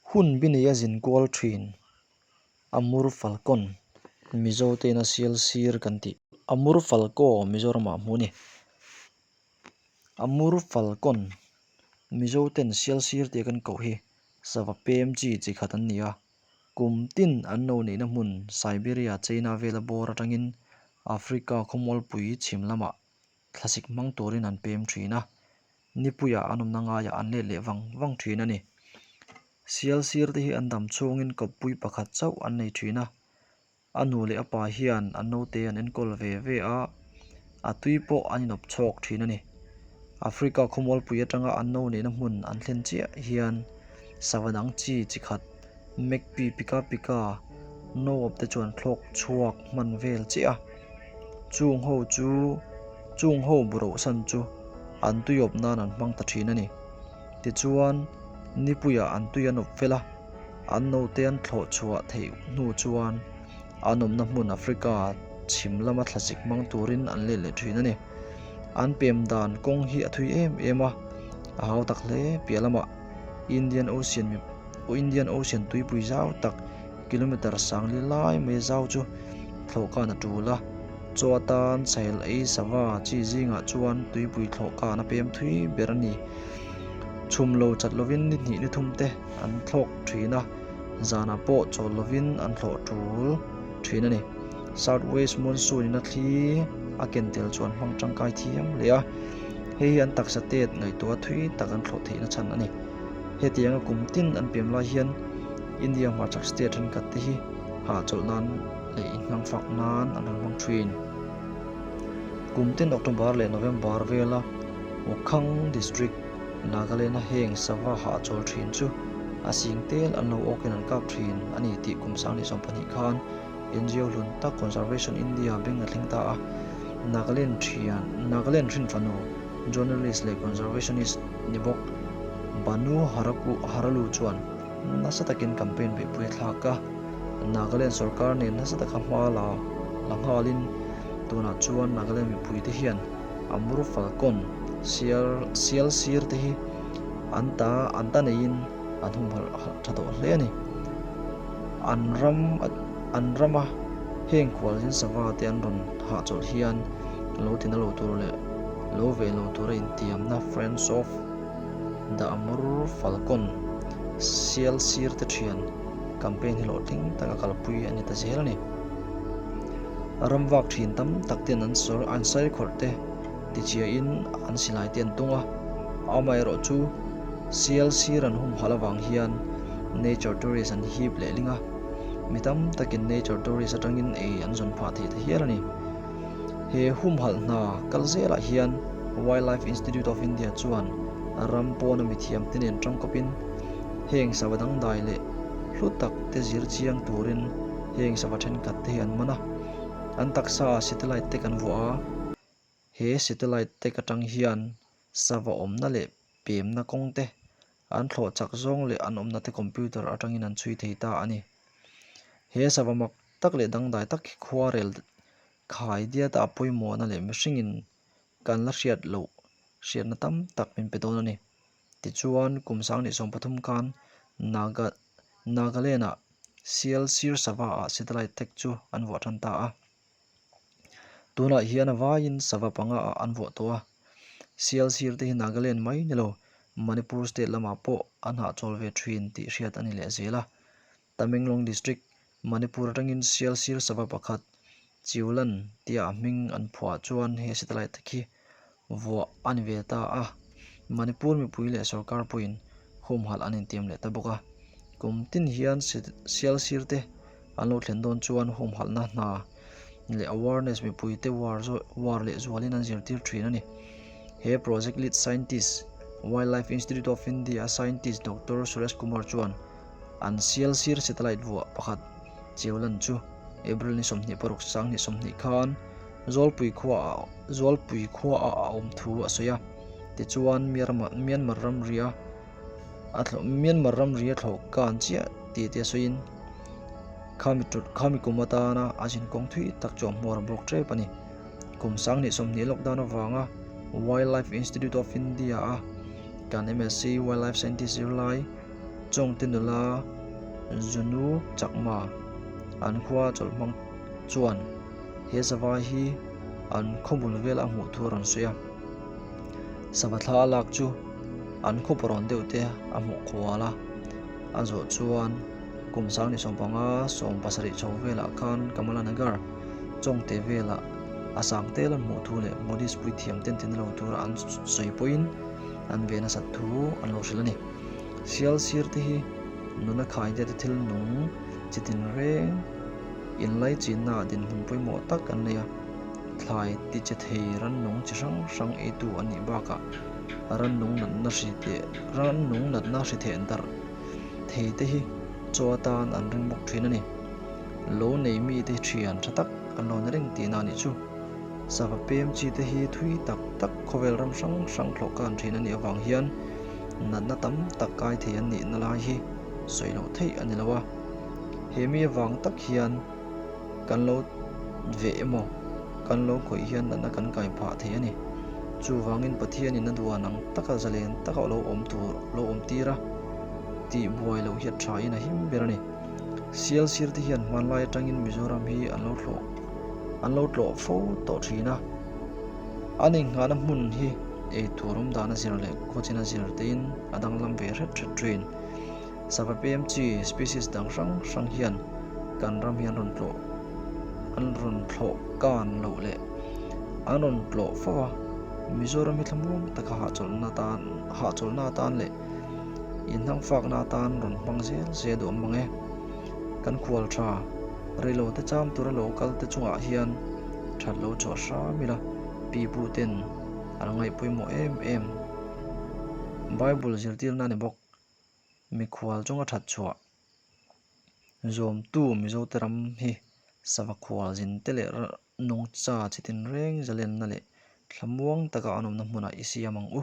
Hun bi neia zin kual thin Amur Falcon, Mizo te'n a sial sir kan tih. Amur Falco Mizoramah hmuh a ni. Amur Falcon, Mizo ten sial sir tia kan koh hi sava pem chi chi khat an ni a. Kum tin an lo neihna hmun Siberia, China vela bawr atangin Africa khawmualpui chhim lamah thlasik hmang turin an pem thin a, nipuiah an awmna ngaiah an let leh vang vang thin a ni. Sial sir te hi an dam chhungin kawppui pakhat chauh an nei thin a, a nu leh a pa hian an naute an enkawl ve ve a, a tui pawh an inawp chhawk thin a ni. Africa khawmualpui atanga an no neihna hmun an thlen chiah hian sava dang chi chi khat Mekpi pika pika no awp te chuan thlawk chhuak hman vel chiah a. Chung ho chu chung ho buroh san chu an tui awp nan an hmang ta thin a ni. Tichuan, nipuiah an tui an awp fel a, an naute an thlawh chhuah theih hnu chuan an awmna hmun Africa chhim lama thlasik hmang turin an let leh thin a ni. An pem dan kawng hi a thui em em a, a hau tak hle piah lamah Indian Ocean Indian Ocean tuipui zau tak kilometre sangli lai mai zau chu thlawhkan a tul a, chaw atan sahel ei sava chi zingah chuan tuipui thlawhkan a pem thui ber a ni. Chhum lo chat lovin ni hnih ni thum te an thlawk thin a, zanah pawh chawl lovin an thlawh tul thin a ni. South West Monsoon in a thli a ken tel chuan hmang tangkai thiam hle a, hei hi an taksa tet ngaihtuah thui tak an thlawh theihna chhan a ni. Hetianga kum tin an pem lai hian India hmarchhak state thenkhat te hi hahchawlh nan leh inhnangfak nan an rawn hmang thin. Kum tin October leh November vela Wukhang District, Nagaland-a heng sava hahchawl thin chu a sing tel an lo awkin an kap thin a ni tih kum 2020 khan NGO hlun tak Conservation India beng a thleng ta a. Nagaland thian, Nagaland hrin fanu, journalist leh conservationist ni bawk Banu Haraku Haralu chuan nasa takin campaign beihpui a thlak a, Nagaland sorkar nen nasa taka hma la la nghalin tunah chuan Nagaland mipuite hian Amur Falcon sial sial sir te hi an ta an ta neiin an humhalh tha tawh hle a ni. An ram an rama heng khualzin sava te an rawn hahchawlh hian lo tina lo tur leh lo ve lo tura intiamna Friends of The Amur Falcon sial sir te thian campaign hi hlawhtling taka kalpui a ni ta zel a ni. Ramvak thin tam tak ten an sawr an sai khawrh te tichiahin an silai te an tung a, amaherawh chu sial sir an humhalh avang hian nature tourist an hip leh ling a, mi tam takin nature tourist atangin ei an zawn phah thei ta hial a ni. He humhalh hna kal zelah hian Wildlife Institute of India chuan ram pawna mithiam te nen tangkawpin heng sava dangdai leh hlu tak te zir chiang turin heng sava thenkhat te hi an man a, an taksa ah satellite te kan vuah a, he satellite te ka tang hian sava awmna leh pemna kawng te an thlawh chak zawng leh an awmna te computer atangin an chhui thei ta a ni. He sava mak tak leh dangdai tak hi khuarel khai diat a pawimawhna leh mihringin kan la hriat loh hriatna tam tak min pe dawn a ni. Tichuan, kum 2013 khan Naga Nagaland-ah Sial Sir Sava-ah satellite tag chu an vuah tan ta a. Tunah hian a vaiin sava panga ah an vuah tawh a. Sial sir te hi Nagaland mai ni lo, Manipur state lamah pawh an hahchawl ve thin tih hriat a ni leh zel a. Tamenglong District, Manipur atangin Sial sir sava pakhat Chiulan tia a hming an phuah chuan he satellite te khi vuah a ni ve ta a. Manipur mipui leh sorkar pawhin humhalh an intiam leh ta bawk a. Kum tin hian sial sir te an lo thlen dawn chuan humhalhna hna leh awareness mipuite uar uar leh zualin an zirtir thin a ni. He project lead scientist, Wildlife Institute of India scientist Doctor Suresh Kumar chuan an sial sir satellite vuah pakhat Cheulan chu April ni 26 2020 khan Zawlpui khuaah Zawlpui khuaah a awm thu a sawi a. Tichuan Myanmar ramria a thlawh Myanmar ramri a thlawh kan chiah tih te a sawiin khami tut khami kum atana a zin kawng thui tak chu a hmuar a bawk tep a ni. Kum 2020 lockdown avanga Wildlife Institute of India a kan MSc Wildlife Scientist zirlai. Chawngte nula Zunu Chakma an khua chawlh hmang chuan he sava hi an khawbul vela a hmuh thu a rawn sawi a. Sava thla a lak chu an khaw pawrawn deuh te a hmuh kual a, a zawh chuan kum sang ni 15 17 chho velah khan Kamala Nagar Chawngte velah a sang tel an hmuh thu leh Buddhist puithiam ten tina lo tura an sawi pawhin an ve nasat thu an lo hrilh a ni. Sial sir te hi nuna khai te thil nung chi tin reng inlaichinna ah dinhmun pawimawh tak an nei a, thlai ti che thei rannung chi hrang hrang eitu an nih bakah rannung natna hri teh rannung natna hri theh darh thei te hi chaw atan an ring bawk thin a ni. Lo nei mite thian tha tak an lo ni reng tihna a nih chu. Sava pem chi te hi thui tak tak khawvel ram hrang hrang thlawh kan thin a nih avang hian natna tam tak kai thei an nihna lai hi sawi loh theih a ni lo a. He mi avang tak hian kan lo veh emaw kan lo khawih hian natna kan kai phah thei a ni. Chuvangin Pathianin a duan ang taka zalen taka lo awm tur lo awm tir a tih buai loh hi a thain a him ber a ni. Sial sir te hian hmanlai atangin Mizoram hi an lo thlawh an lo tlawh fo tawh thin a. An inghahna hmun hi eitur awm dan a zir leh khawchin a zir tein a danglam ve hret hret thin. Sava pem chi species dang hrang hrang hian kan ram hi an rawn tlawh an rawn thlawh kan loh leh an rawn tlawh fo a. Mizoram hi thlamuang taka hahchawlhna atan hahchawlhna atan leh inhnangfakna atan rawn hmang zel se duh ang mang e. Kan khual tha reilo te cham tura lo kal te chungah hian that lo chhuah hram ila pi pu ten an ngaih pawimawh em em. Bible zirtirna a ni bawk. Mikhual chunga that chhuah zawmtu Mizote ram hi sava khual zin te leh nungcha chi tinreng zalenna leh thlamuang taka an awmna hmunah i siam ang u.